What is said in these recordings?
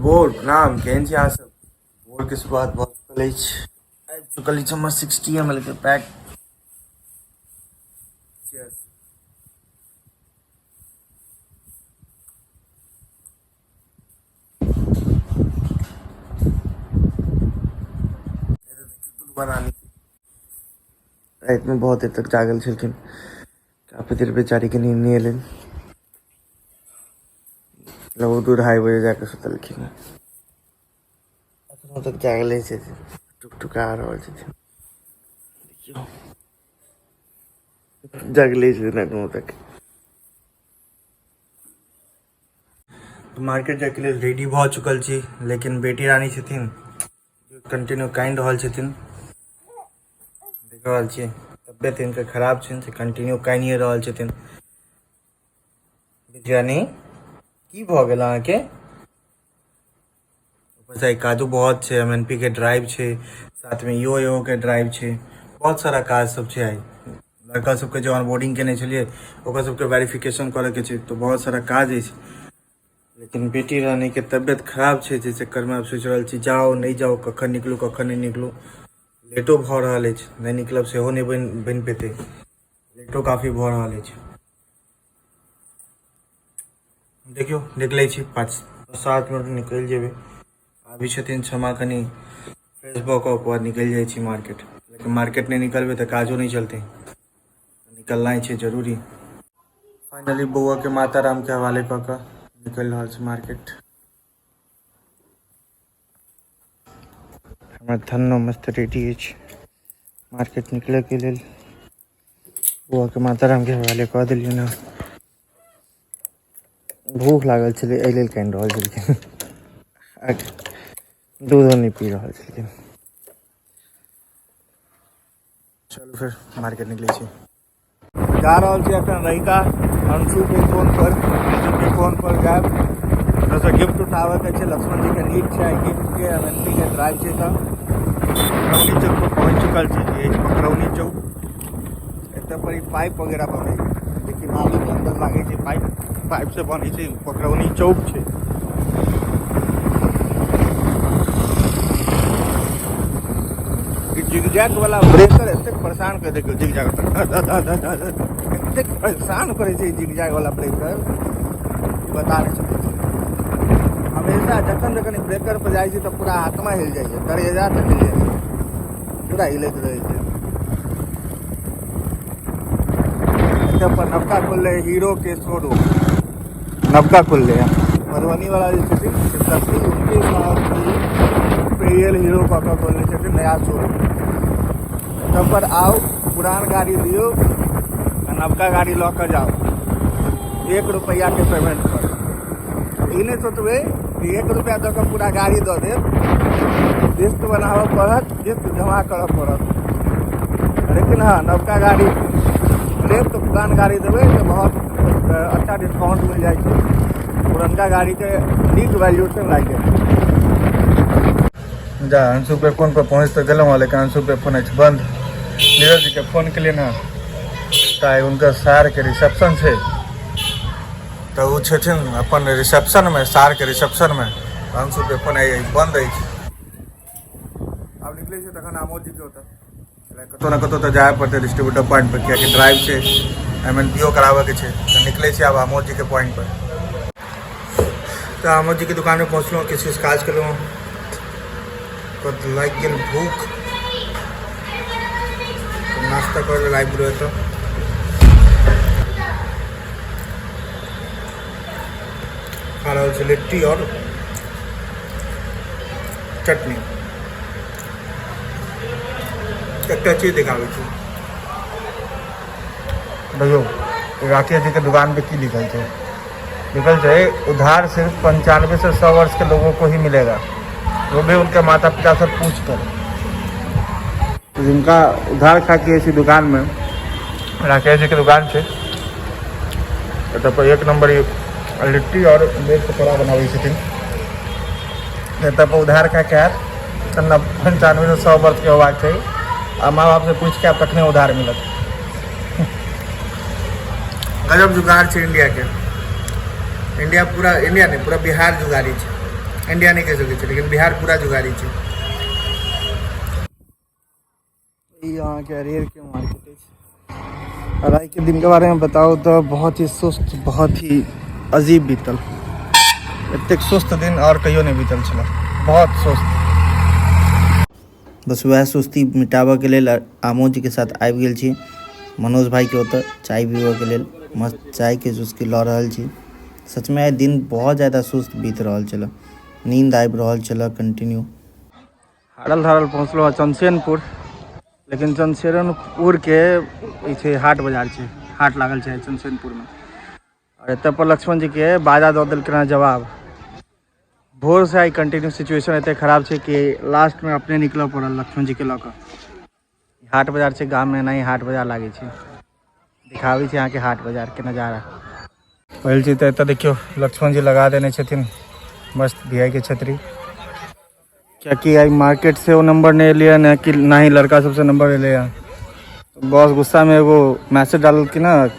भोर प्रणाम, केहन छी अहाँ सब? भोर के शुरुआत भऽ चुकल अछि, आबि चुकल अछि हमर 60 ml के पैक। Cheers. बनानी रातिमे बहुत देर तक जागल छलखिन, काफी देर बेचारीके नींद नहि एलनि। लगभग 2-2:30 बजे जाके सुतलखिन हँ। एखनो तक जागले छथिन, टुकटुका रहल छथिन। देखियौ, जागले छथिन एखनो तक। मार्केट जाइके लेल रेडी भऽ चुकल छी, लेकिन बेटी रानी छथिन कंटिन्यू कानि रहल छथिन। देख रहल छियै, तबियत हिनकर खराब छनि से कंटिन्यू कानिए रहल छथिन। बेटी रानी, की भऽ गेल अहाँके? ऊपरसँ आइ काजो बहुत छै, एम एन पी के ड्राइव छै, साथमे इहो इहो के ड्राइव छै, बहुत सारा काज सब छै। आइ लड़का सबके जे ऑनबोर्डिंग केने छलियै, ओकर सबके वेरिफिकेशन करऽके छै, तऽ बहुत सारा काज अछि। लेकिन बेटी रानीके तबियत खराब छै, जाहि चक्करमे आब सोचि रहल छी जाउ नहि जाउ, कखन निकलू कखन नहि निकलू। लेटो भऽ रहल अछि, नहि निकलब सेहो नहि बनि बनि पेतै। लेटो काफी भऽ रहल अछि। देखियौ, निकलै छी, 5-7 मिनट निकलि जेबै। आबै छथिन क्षमा, कनि फ्रेश भऽ कऽ ओकर बाद निकलि जाइ छी मार्केट। लेकिन मार्केट नहि निकलबै तऽ काजो नहि चलतै, निकलनाइ छै जरूरी। फाइनली बौआके माता रामके हवाले कऽ कऽ निकलि रहल छी मार्केट। हमर धन्नो मस्त रेडी अछि मार्केट निकलैके लेल। बौआके माता रामके हवाले कऽ देलियै ने। भूख लागल छलै, एहि लेल कानि रहल छलखिन। दूधो नहि पी रहल छलखिन। चलू, फेर मार्केट निकलै छी। जा रहल छी एखन रहिका अंशु पे फोन पर। अंशु पे फोन पर जायब, ओतऽसँ गिफ्ट उठाबैके छै। लक्ष्मण जी के नीड छै गिफ्ट के, एम एन पी के ड्राइव छै। तऽ पकरौनी चौक पर पहुँच चुकल छी। ई अछि पकरौनी चौक। एतऽ पर ई पाइप वगैरह बनै छै। देखिए, नाली के अंदर लागै छै पाइप, पाइप से बनै छै। पकरौनी चौक छै। जिगजैग वाला ब्रेकर एतेक परेशान कर, देखियौ, जिगजैग एतेक परेशान करै छै जिगजैग वाला ब्रेकर, बता नहि सकै छी। हमेशा जखन जखन ब्रेकर पर जाइ छी तऽ पूरा आत्मा हिल जाइ छै, करेजा तक हिल जाइ छै, पूरा हिलैत रहै छै। एतऽ पर नवका खुललै हीरो के शोरूम, नवका खुललै है। मधुबनी वाला जे छथिन शिवशक्ति, उनके पेरियल हीरो कऽ कऽ खोलने छथिन नया शोरूम। एतऽ पर आउ, पुरान गाड़ी दियौ आ नवका गाड़ी लऽ कऽ जाउ 1 रुपैआके पेमेंट पर। ई नहि सोचबै कि 1 रुपैआ दऽ कऽ पूरा गाड़ी दऽ देब। किस्त बनाबऽ पड़त, किस्त जमा करऽ पड़त। लेकिन हँ, नवका गाड़ी लेब तऽ पुरान गाड़ी देबै तऽ बहुत अच्छा डिस्काउंट मिल जाइ छै। पुरनका गाड़ीके नीक वैल्यूएशन लागि जाइ छै। जा, अंशु पे फोन पर पहुँच तऽ गेलहुँ, लेकिन अंशु पे फोन अछि बंद। नीरज जीके फोन केलियनि हँ तऽ आइ हुनकर सारके रिसेप्शन छै, तऽ ओ छथिन अपन रिसेप्शनमे, सारके रिसेप्शनमे। अंशु पे फोन आइ बंद अछि। आब निकलै छै तखन आमोद जीके ओतऽ। कतहु ने कतहु तऽ जाय पड़तै डिस्ट्रीब्यूटर पॉइंट पर, कियाकि ड्राइव छै, एम एन पी ओ कराबऽके छै। तऽ निकलै छै आब आमोद जीके पॉइंट पर। तऽ आमोद जीके दुकानमे पहुँचलहुँ, किछु किछु काज केलहुँ, लागि गेल भूख, नाश्ता करै लेल आबि गेलहुँ एतऽ। खा रहल छी लिट्टी आओर चटनी। एकटा चीज देखाबै छी, देखियौ, राकेश जी के दुकान पे की लिखल छै। लिखल छै, उधार सिर्फ 95 से 100 वर्ष के लोगों को ही मिलेगा, वो भी उनके माता पिता से पूछ कर। तो जिनका उधार खा के इसी दुकान में, राकेश जी के दुकान छै, एतऽ पर एक नंबर ई लिट्टी और ब्रेड पकौड़ा बनाबै छथिन। एतऽ पर उधार खा के आयत तऽ 95 से 100 वर्ष के होबाक चाही आ माँ बाप से पूछि के आब, तखने उधार मिलत। गजब जुगाड़ छै इंडिया के। इंडिया, पूरा इंडिया नहि, पूरा बिहार जुगाड़ी छै। इंडिया नहि कहि सकै छी, लेकिन बिहार पूरा जुगाड़ी छै। ई अहाँके अरेरके मार्केट अछि। और आइके दिनके बारेमे बताउ तऽ बहुत ही सुस्त, बहुत ही अजीब बीतल। एतेक सुस्त दिन आओर कहियो नहि बीतल छलै, बहुत सुस्त। बस वएह सुस्ती मिटाबऽके लेल आमोद जीके साथ आबि गेल छी मनोज भाइके ओतऽ चाय पीबऽके लेल। मस्त चायके चुस्की लऽ रहल छी। सचमे आइ दिन बहुत ज्यादा सुस्त बीत रहल छलै, नींद आबि रहल छलै कंटिन्यू। हारल धारल पहुँचलहुँ हँ चंदसेनपुर, लेकिन चंदसेनपुरके ई छै हाट बाजार छै, हाट लागल छै चंदसेनपुरमे। आओर एतऽ पर लक्ष्मण जीके बाजा दऽ देलखिन हँ जवाब। भोर से आइ कंटिन्यू सिचुएशन एते खराब छै कि लास्ट में अपने निकलऽ पड़ल लक्ष्मण जी के लऽ कऽ। हाट बाजार छै गाम में, एनाही हाट बाजार लागै छै। दिखाबै छी अहाँके हाट बाजार के नजारा। पहिल चीज तऽ एतऽ देखियौ लक्ष्मण जी लगा देने छथिन मस्त वी I के छतरी, कियाकि आइ मार्केट से ओ नंबर नहीं एलियै, ना कि ना ही लड़का सबसे नंबर एलै हँ। बॉस गुस्सा में एगो मैसेज डाललखिन हँ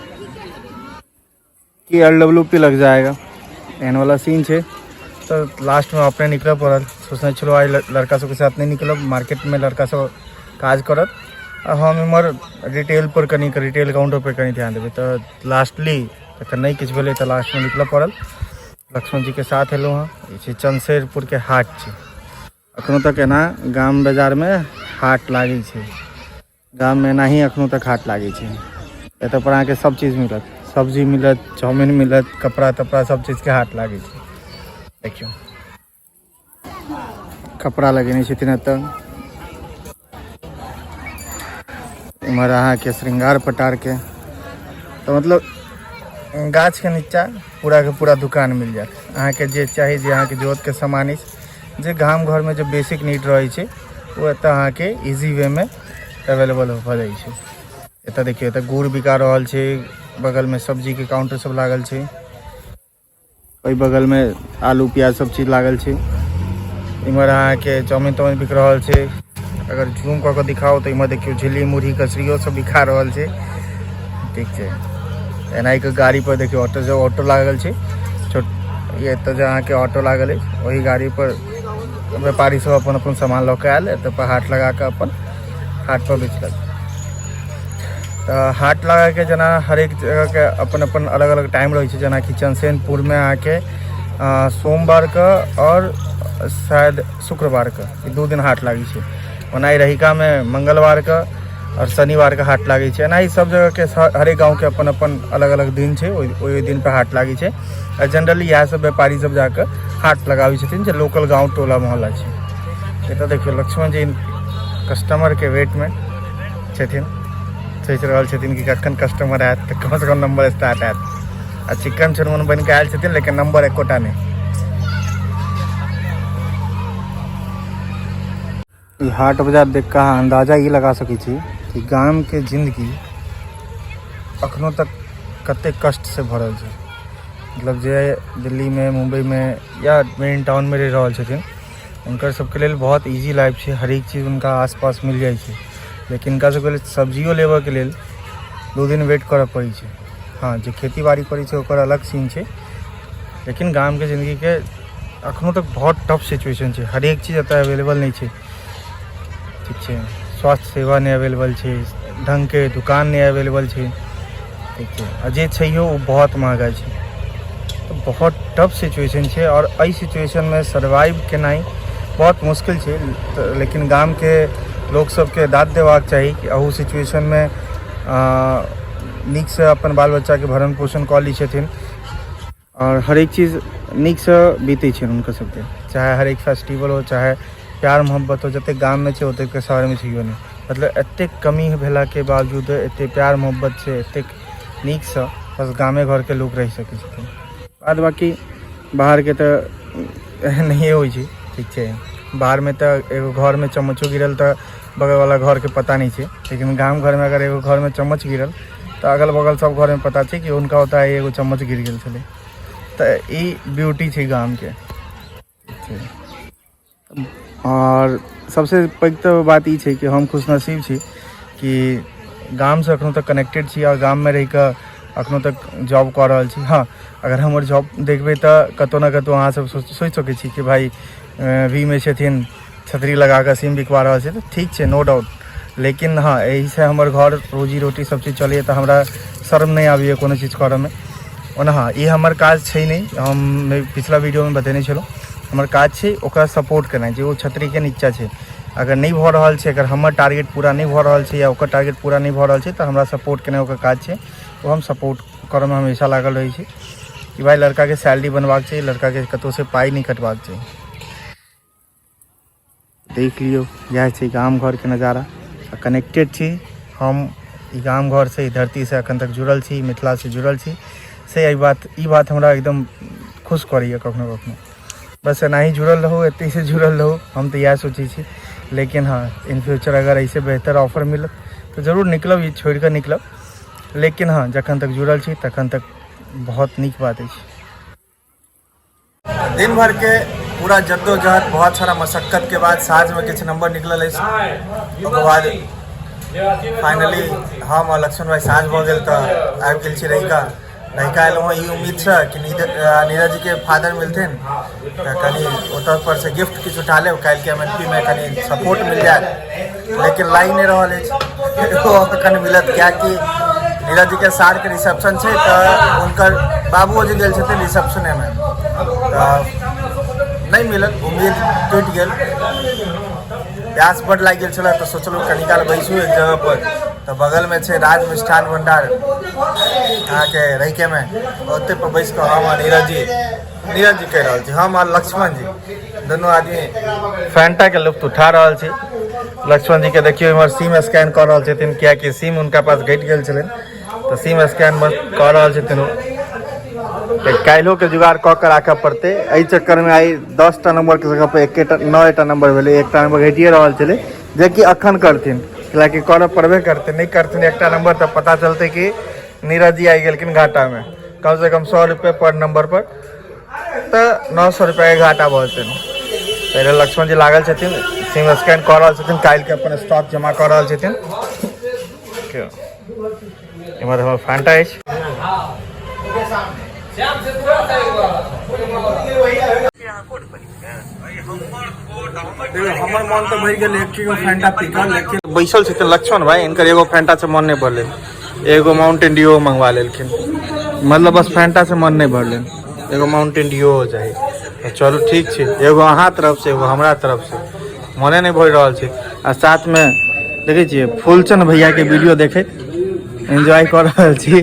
कि एल डब्ल्यू पी लग जाएगा, एहन वाला सीन छै। तऽ लास्टमे अपने निकलऽ पड़ल। सोचने छलहुँ आइ लड़का सबके साथ नहि निकलब, मार्केटमे लड़का सब काज करत आ हम इम्हर रिटेल पर कनि, रिटेल काउंटर पर कनि ध्यान देबै। तऽ लास्टली तखन नहि किछु भेलै तऽ लास्टमे निकलऽ पड़ल। लक्ष्मण जीके साथ एलहुँ हँ। ई छै चंदशेरपुरके हाट छै। अखनो तक एना गाम बाजारमे हाट लागै छै, गाममे एनाही अखनो तक हाट लागै छै। एतऽ पर अहाँके सब चीज मिलत, सब्जी मिलत, चाउमिन मिलत, कपड़ा तपड़ा सब चीजके हाट लागै छै। देखियौ कपड़ा लगेने छथिन एतऽ। इम्हर अहाँके श्रृंगार पटारके तऽ मतलब गाछके नीचा पूरा के पूरा दुकान मिल जायत अहाँके, जे चाही, जे अहाँके जरूरतके सामान अछि, जे गाम घरमे जे बेसिक नीड रहै छै ओ एतऽ अहाँके इजी वेमे अवेलेबल भऽ जाइ छै। एतऽ देखियौ एतऽ गुड़ बिका रहल छै, बगलमे सब्जीके काउंटर सब लागल छै, ओहि बगलमे आलू प्याज सब चीज लागल छै। इम्हर अहाँके चाउमिन ताउमिन बिक रहल छै। अगर जूम कऽ कऽ दिखाउ तऽ इम्हर देखियौ झिल्ली मुरही कचरियो सब बिका रहल छै। ठीक छै, एनाही के गाड़ी पर देखियौ ऑटो से ऑटो लागल छै छोट, ई एतऽ जे अहाँके ऑटो लागल अछि ओहि गाड़ी पर व्यापारी सब अपन अपन सामान लऽ कऽ आयल, एतऽ पर हाट लगा कऽ अपन हाट पर बेचलक। तऽ हाट लगाके जेना हरेक जगहके अपन अपन अलग अलग टाइम रहै छै, जेनाकि चंदसेनपुरमे अहाँके सोमवारके आओर शायद शुक्रवारके ई 2 दिन हाट लागै छै। ओना रहिकामे मंगलवारके आओर शनिवारके हाट लागै छै। एनाही सब जगहके हरेक गाँवके अपन अपन अलग अलग दिन छै, ओहि ओहि दिन पर हाट लागै छै। आ जनरली इएह सब व्यापारी सब जाकऽ हाट लगाबै छथिन जे लोकल गाँव टोला मोहल्ला छै। एतऽ देखियौ लक्ष्मण जी कस्टमरके वेटमे छथिन, सोचि रहल छथिन कि कखन कस्टमर आयत तऽ कमसँ कम नंबर स्टार्ट आयत। आ चिकन चुनमुन बनि कऽ आयल छथिन लेकिन नंबर एकोटा नहि। ई हाट बाजार देख कऽ अहाँ अंदाजा ई लगा सकै छी कि गामके जिन्दगी अखनो तक कतेक कष्टसँ भरल छै। मतलब जे दिल्लीमे, मुम्बईमे या मेन टाउनमे रहि रहल छथिन हुनकर सबके लेल बहुत इजी लाइफ छै, हरेक चीज हुनका आसपास मिल जाइ छै। लेकिन हिनका सबके लेल सब्जियो लेबऽके लेल 2 दिन वेट करऽ पड़ै छै। हँ, जे खेती बाड़ी करै छै ओकर अलग सीन छै, लेकिन गामके जिन्दगीके अखनो तक बहुत टफ सिचुएशन छै। हरेक चीज एतऽ अवेलेबल नहि छै। ठीक छै, स्वास्थ्य सेवा नहि अवेलेबल छै, ढङ्गके दुकान नहि अवेलेबल छै। ठीक छै, आ जे छैहो ओ बहुत महगा छै। तऽ बहुत टफ सिचुएशन छै आओर एहि सिचुएशनमे सर्वाइव केनाइ बहुत मुश्किल छै। तऽ लेकिन गामके लोक सबके दाद देबाक चाही कि अहू सिचुएशनमे नीकसँ अपन बाल बच्चाके भरण पोषण कऽ लै छथिन आओर हरेक चीज नीकसँ बीतै छै हुनकर सबके, चाहे हरेक फेस्टिवल हो, चाहे प्यार मोहब्बत हो। जतेक गाममे छै ओतेक शहरमे छैहो नहि। मतलब एतेक कमी भेलाके बावजूद एतेक प्यार मोहब्बत छै, एतेक नीकसँ बस गामे घरके लोक रहि सकै छथिन। बाद बाँकी बाहरके तऽ एहन नहिए होइ छै। ठीक छै, बाहरमे तऽ एगो घरमे चम्मचो गिरल तऽ बगलवला घरके पता नहि छै, लेकिन गाम घरमे अगर एगो घरमे चम्मच गिरल तऽ अगल बगल सब घरमे पता छै कि हुनका ओतऽ आइ एगो चम्मच गिर गेल छलै। तऽ ई ब्यूटी छै गामके। आओर सबसँ पैघ तऽ बात ई छै कि हम खुशनसीब छी कि गामसँ एखनो तक कनेक्टेड छी आओर गाममे रहिकऽ अखनो तक जॉब कऽ रहल छी। हँ, अगर हमर जॉब देखबै तऽ कतहु ने कतहु अहाँसभ सोचि सकै छी कि भाय वीमे छथिन, छतरी लगा कऽ सिम बिकवा रहल छै, तऽ ठीक छै, नो डाउट। लेकिन हँ, एहिसँ हमर घर रोजी रोटी सब चीज चलैए, तऽ हमरा शर्म नहि आबैए कोनो चीज करऽमे। ओना हँ, ई हमर काज छै नहि, हम पिछला वीडियोमे बतेने छलहुँ, हमर काज छै ओकरा सपोर्ट केनाइ जे ओ छतरीके नीचा छै। अगर नहि भऽ रहल छै, अगर हमर टारगेट पूरा नहि भऽ रहल छै या ओकर टारगेट पूरा नहि भऽ रहल छै, तऽ हमरा सपोर्ट केनाइ ओकर काज छै। ओ हम सपोर्ट करऽमे हमेशा लागल रहै छी कि भाइ लड़काके सैलरी बनबाक छै, लड़काके कतहुसँ पाइ नहि कटबाक छै। देख लियौ, इएह छै गाम घरके नजारा। आ कनेक्टेड छी हम ई गाम घरसँ, ई धरतीसँ एखन तक जुड़ल छी, मिथिलासँ जुड़ल छी। से एहि बात, ई बात हमरा एकदम खुश करैए कखनो कखनो। बस एनाही जुड़ल रहू, एतहिसँ जुड़ल रहू, हम तऽ इएह सोचै छी। लेकिन हँ, इन फ्यूचर अगर एहिसँ बेहतर ऑफर मिलत तऽ जरूर निकलब, ई छोड़ि कऽ निकलब। लेकिन हँ, जखन तक जुड़ल छी तखन तक बहुत नीक बात अछि। दिन भर के पूरा जद्दोजहद, बहुत सारा मशक्कत के बाद साँझ में किछु नंबर निकलल अछि। ओकर बाद फाइनली हम और लक्ष्मण भाई साँझ भऽ गेल तऽ आबि गेल छी रहिका। रहिका एलहुँ हँ ई उम्मीदसँ कि नीरज जी के फादर मिलथिन तऽ कनि ओतऽ पर से गिफ्ट किछु उठा लेब, काल्हिके एम एन पी मे कनि सपोर्ट मिल जायत। लेकिन लागि नहि रहल अछि ओ एखन मिलत, कियाकि नीरज जी के सारके रिसेप्शन छै तऽ हुनकर बाबुओ जे गेल छथिन रिसेप्शनेमे, तऽ नहि मिलल, उम्मीद टूटि गेल। प्यास बड लागि गेल छलै तऽ सोचलहुँ कनि काल बैसू एक जगह पर। तऽ बगलमे छै राज मिष्ठान भंडार अहाँके रहिकेमे, ओतहि पर बैस कऽ हम आ नीरज जी, नीरज जी कहि रहल छी, हम आ लक्ष्मण जी दुनू आदमी फैंटाके लुत्फ उठा रहल छी। लक्ष्मण जी के देखियौ इम्हर सिम स्कैन कऽ रहल छथिन, कियाकि सिम हुनका पास घटि गेल छलनि, तऽ सिम स्कैन कऽ रहल छथिन ओ। तऽ काल्हिओके जुगाड़ कऽ के राखऽ पड़तै। एहि चक्करमे आइ 10टा नम्बरके जगह पर एकेटा 9टा नम्बर भेलै, एकटा नम्बर घटिए रहल छलै, जेकि अखन करथिन, कियाकि करऽ पड़बे करतै। नहि करथिन एकटा नम्बर तऽ पता चलतै कि नीरज जी आइ गेलखिन घाटामे। कमसँ कम 100 रुपये पर नम्बर पर तऽ 900 रुपैआके घाटा भऽ जेतनि। ताहि लेल लक्ष्मण जी लागल छथिन, सिम स्कैन कऽ रहल छथिन, काल्हिके अपन स्टॉक जमा कऽ रहल छथिन। एम्हर हमर फैंटा अछि। हमर मन तऽ भरि गेल एक एगो फैंटा पी कऽ, लेकिन बैसल छथिन लक्ष्मण भाई, इनकर एगो फैंटा से मन नहि भरलै, एगो माउंटेन ड्यू मंगवा लेलखिन। मतलब बस फैंटा से मन नहि भरलै, एगो माउंटेन ड्यू चाही। तऽ चलू ठीक छै, एगो अहाँ तरफ से, एगो हमरा तरफ से, मने नहि भरि रहल छै। आ साथमे देखै छियै फूलचंद भैयाके वीडियो देखैत एन्जॉय कऽ रहल छी।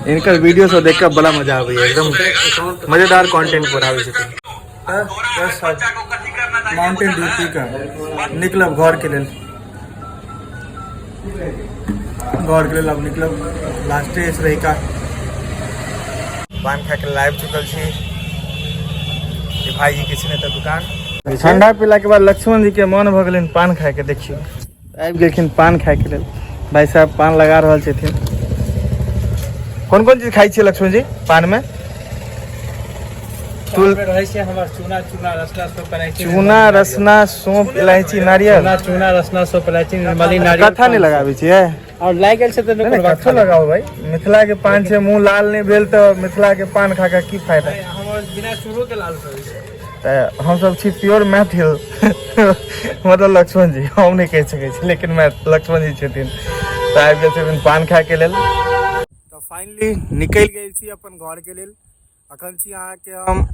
इनकर वीडियो सब देख कऽ बड़ा मजा आबैए, एकदम मजेदार कंटेंट बनाबै छथिन। बस माउंटेन ड्यू पी कऽ निकलब घरके लेल, घरके लेल अब निकलब। लास्टे अछि रहिका। पान खाके लाबि चुकल छी। ई भाईजी के छै तऽ दुकान। ठंडा पीला के बाद लक्ष्मण जी के मन भऽ गेलनि पान खायके। देखियौ, आबि गेलखिन पान खायके लेल। भाई साहब पान लगा रहल छथिन। कोन कोन चीज खाइ छियै लक्ष्मण जी पान में? तुल रहै छै हमर चूना, चूना रसना सौंफ इलायची। चूना रसना सौंफ इलायची नारियल। चूना, चूना रसना सौंफ इलायची निर्मली नारियल। कथा नहि लगाबै छियै? और लागि गेल छै तऽ नहि, नहि, कथो लगाओ भाई, मिथिला के पान छै। मुंह लाल नहि भेल तऽ मिथिला के पान खा के की फायदा? हमर बिना चूरो के लाल रहै छै। तऽ हमसब छी प्योर मैथिल, मतलब लक्ष्मण जी, हम नहि कहि सकै छी, लेकिन लक्ष्मण जी छथिन। तऽ आबि गेल छथिन पान खाय के लेल। तऽ फाइनली निकलि गेल छी अपन घर के लेल। अखन छी अहाँके हम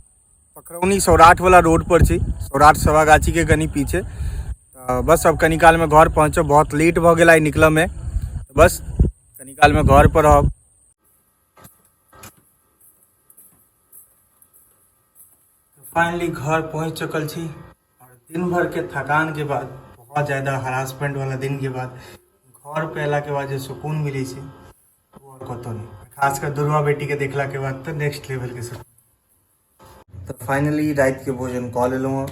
पखरौनी सौराठ वाला रोड पर छी, सौराठ सभागाछी के कनि पीछे। तऽ बस अब कनि काल में घर पहुँचब। बहुत लेट भऽ गेल आइ निकलऽ में, बस कनि काल में घर पर रहब। फाइनली घर पहुँच चुकल छी और दिन भर के थकान के बाद, बहुत ज़्यादा हरासमेंट वाला दिन के बाद, घर पे अयला के बाद जे सुकून मिलै छै ओ आओर कतहु नहि। खास कर दुर्गा बेटी के देखला के बाद तऽ नेक्स्ट लेवल के सुकून। तऽ फाइनली राति के भोजन कऽ लेलहुँ हँ।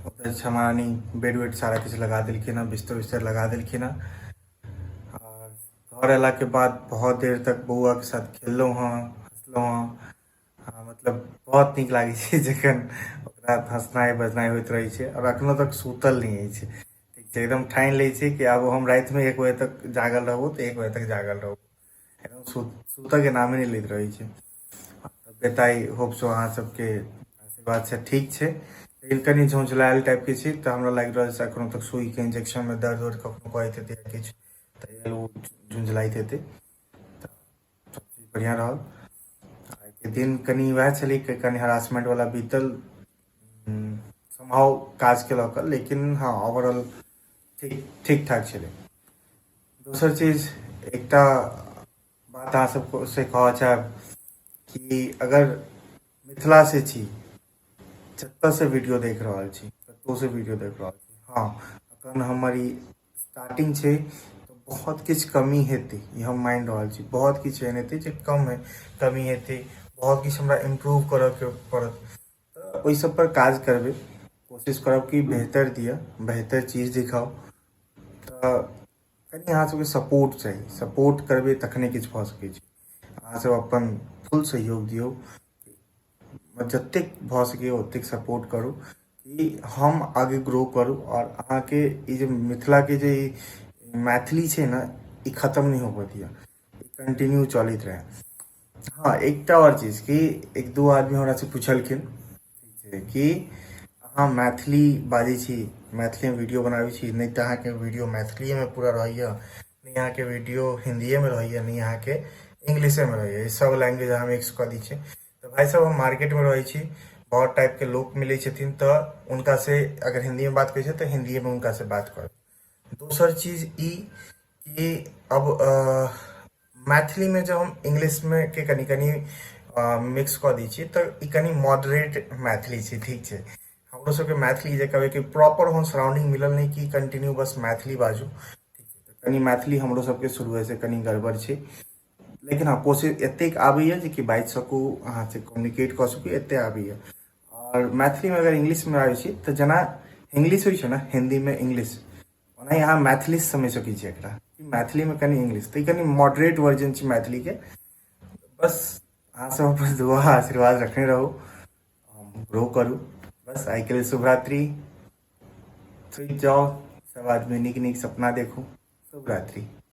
ओतऽ क्षमा रानी बेड वेड सारा किछु लगा देलखिन हँ, बिस्तर उस्तर लगा देलखिन हँ। और घर अयला के बाद बहुत देर तक बौआ के साथ खेललहुँ हँ, हँसलहुँ हँ। हाँ, मतलब बहुत नीक लागै छै जखन ओकरा हँसनाइ बजनाइ होइत रहै छै। आओर एखनो तक सुतल नहि अछि, ठीक छै, एकदम ठानि लै छै कि आब हम रातिमे 1 बजे तक जागल रहबो तऽ 1 बजे तक जागल रहबो। सुतऽके नामे नहि लैत रहै छै। तबियत I hope so अहाँ सबके आशीर्वादसँ ठीक छै, लेकिन कनि झौंझलायल टाइपके छै। तऽ हमरा लागि रहल छै एखनो तक सुइके इंजेक्शनमे दर्द उर्द कखनो करैत हेतै या किछु, तऽ लेल ओ झुंझलाइत हेतै। तऽ सब चीज बढ़िआँ रहल। आइके दिन कनि वएह छलै कि कनि हरासमेंट वाला बीतल समहाउ काजके लऽ कऽ, लेकिन हँ ओवरऑल ठीक ठीक ठाक छलै। दोसर चीज एकटा बात अहाँ सबको से कहऽ चाहब कि अगर मिथिला से छी, जतऽ से वीडियो देख रहल छी, कतहु से वीडियो देख रहल छी, हँ अखन हमर ई स्टार्टिंग छै तऽ बहुत किछु कमी हेतै, ई हम मानि रहल छी। बहुत किछु एहन हेतै जे कम है, कमी हेतै, बहुत किछु हमरा इम्प्रूव करऽके पड़त। तऽ ओहि सब पर काज करबै, कोशिश करब कि बेहतर दिअ, बेहतर चीज दिखाउ। तऽ कनि अहाँ सबके सपोर्ट चाही, सपोर्ट करबै तखने किछु भऽ सकै छै। अहाँ सब अपन फुल सहयोग दियौ, जतेक भऽ सकै ओतेक सपोर्ट करू कि हम आगे ग्रो करू। आओर अहाँके ई जे मिथिलाके जे ई मैथिली छै ने, ई खतम नहि होबऽ दिअ, ई कंटिन्यू चलैत रहै। हँ एकटा आओर चीज कि एक दू आदमी हमरासँ पुछलखिन कि अहाँ मैथिली बाजै छी, मैथिलीमे वीडियो बनाबै छी, नहि तऽ अहाँके वीडियो मैथिलीएमे पूरा रहैए, नहि अहाँके वीडियो हिन्दीएमे रहैए, नहि अहाँके इंग्लिशेमे रहैए, ई सब लैंग्वेज अहाँ मिक्स कऽ दै छियै। तऽ भाइ साहब, हम मार्केटमे रहै छी, बहुत टाइपके लोक मिलै छथिन, तऽ हुनकासँ अगर हिन्दीमे बात करै छै तऽ हिन्दीएमे हुनकासँ बात करब। दोसर चीज ई कि अब मैथिलीमे जब हम इंग्लिशमे के कनि कनि मिक्स कऽ दै छियै तऽ ई कनि मॉडरेट मैथिली छै। ठीक छै, हमरो सबके मैथिली जे कहबै कि प्रॉपर ओहन सराउंडिंग मिलल नहि कि कंटिन्यू बस मैथिली बाजू। ठीक छै, तऽ कनि मैथिली हमरो सबके शुरुएसँ कनि गड़बड़ छै, लेकिन हँ कोशिश एतेक आबैए जे कि बाजि सकू, अहाँसँ कम्युनिकेट कऽ सकू, एतेक आबैए। आओर मैथिलीमे अगर इंग्लिशमे आबै छी तऽ जेना इंग्लिश होइ छै ने हिन्दीमे इंग्लिश, ओनाहि अहाँ मैथिली समझि सकै छी एकरा कि मैथिलीमे कनि इंग्लिश, तऽ ई कनि मॉडरेट वर्जन छै मैथिलीके। बस अहाँ सब अपन दुआ आशीर्वाद रखने रहू, हम ग्रो करू। बस आइके लेल शुभरात्रि। सुति जाउ सब आदमी, नीक नीक सपना देखू। शुभरात्रि।